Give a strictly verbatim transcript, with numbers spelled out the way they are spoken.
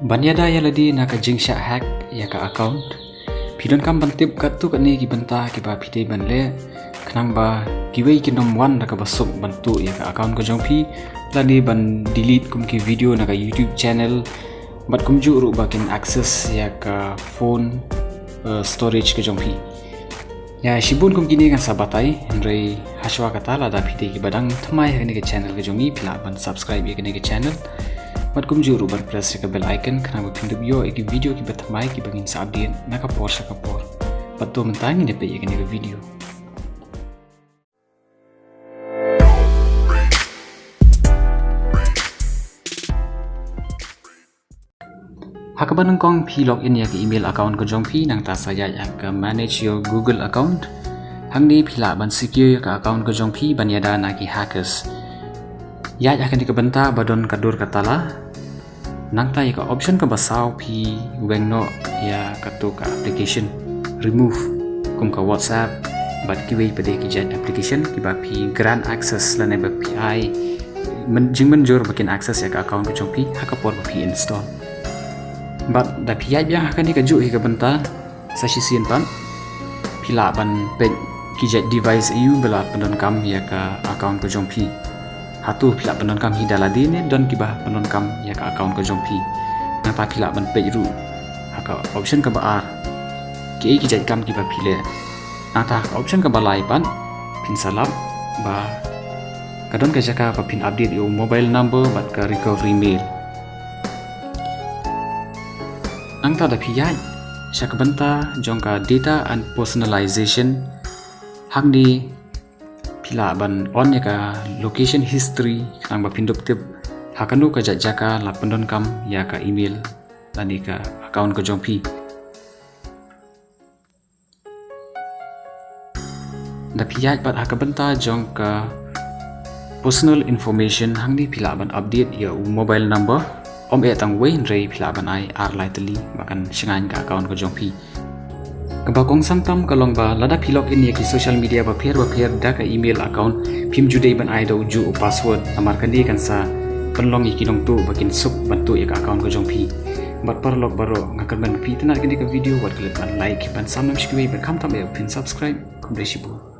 Ban ïada ïa lade na ka jingshah hack ïa ka account, phi donkam ban tip katto katne ki bynta kiba phi dei ban leh, khnang ba kiwei kin ym wan da kaba suk ban tuh ïa ka account ka jong phi, lane ban delete kum ki video na ka YouTube channel, bad kumjuh ruh ba kin access ïa ka phone, eh, storage ka jong phi. Ïa shibun kum kine ngan sa batai, hynrei hashwa kata, lada phi dei kiba dang thymmai ha kane ka channel ka jong ngi, phi lah ban subscribe ïa kane ka channel. Bad kumjuh ruh ban press ïa ka bell icon, khnang ba phin dup ïoh ïa ki video kiba thymmai kiba ngin sa update na ka por sha ka por. Bad to mynta ngin ïa peit ïa kane ka video. Ha kaba nyngkong phi log in ïa ka email account ka jong phi, nangta sa ïaid ha ka manage your Google account. Hangne phi lah ban secure ïa ka account ka jong phi ban ïada na ki hackers. Ïaid ha kane ka bynta ba don ka dur ka tala. Nangta ïa ka option kaba saw phi weng noh ïa kato ka application remove, kum ka WhatsApp bad kiwei pat de ki jait application kiba phi grant access lane ba phi ai jingmynjur ba kin access ïa ka account ka jong phi ha ka por ba phi install. Bad da phi ïaid biang ha kane kajuh hi ka bynta, sa shisien pat phi lah ban peit ki jait device aiu ba la pyndonkam ïa ka account ka jong phi. Hato phi lah pyndonkam hi da lade ne don kiba pyndonkam ïa ka account ka jong phi. Nangta phi lah ban peit ruh ha ka option kaba ar, kiei ki jait kam kiba phi leh. Nangta ha ka option kaba lai pat phin sa lap ba ka don ka jaka ba phin update ïa u mobile number bad ka recovery mail. Nangta da phi ïaid sha ka bynta jong ka data and personalization, hangne phi lah ban on ïa ka location history, khnang ba phin dup tip ha kano ka jaka la pyndonkam ïa ka email lane ka account ka jong phi. Da phi ïaid pat ha ka bynta jong ka personal information, hangne phi lah ban update ïa u mobile number. Ym eh tang wei, hynrei phi lah ban ai ar lai tylli ba kan shngaiñ ka account ka jong phi. Kaba kongsan tam ka long ba lada phi log in ïa ki social media bapher bapher da ka email account, phim ju dei ban ai da u juh u password, namar kane kan sa pynlong ïa ki nongtuh ba kin suk ban tuh ïa ka account ka jong phi. Bad paralok baroh, nga kyrmen phi itynnad kane ka video, wat klet ban like, ban sam nam sha kiwei, bad khamtam eh phin subscribe. Khublei shibun.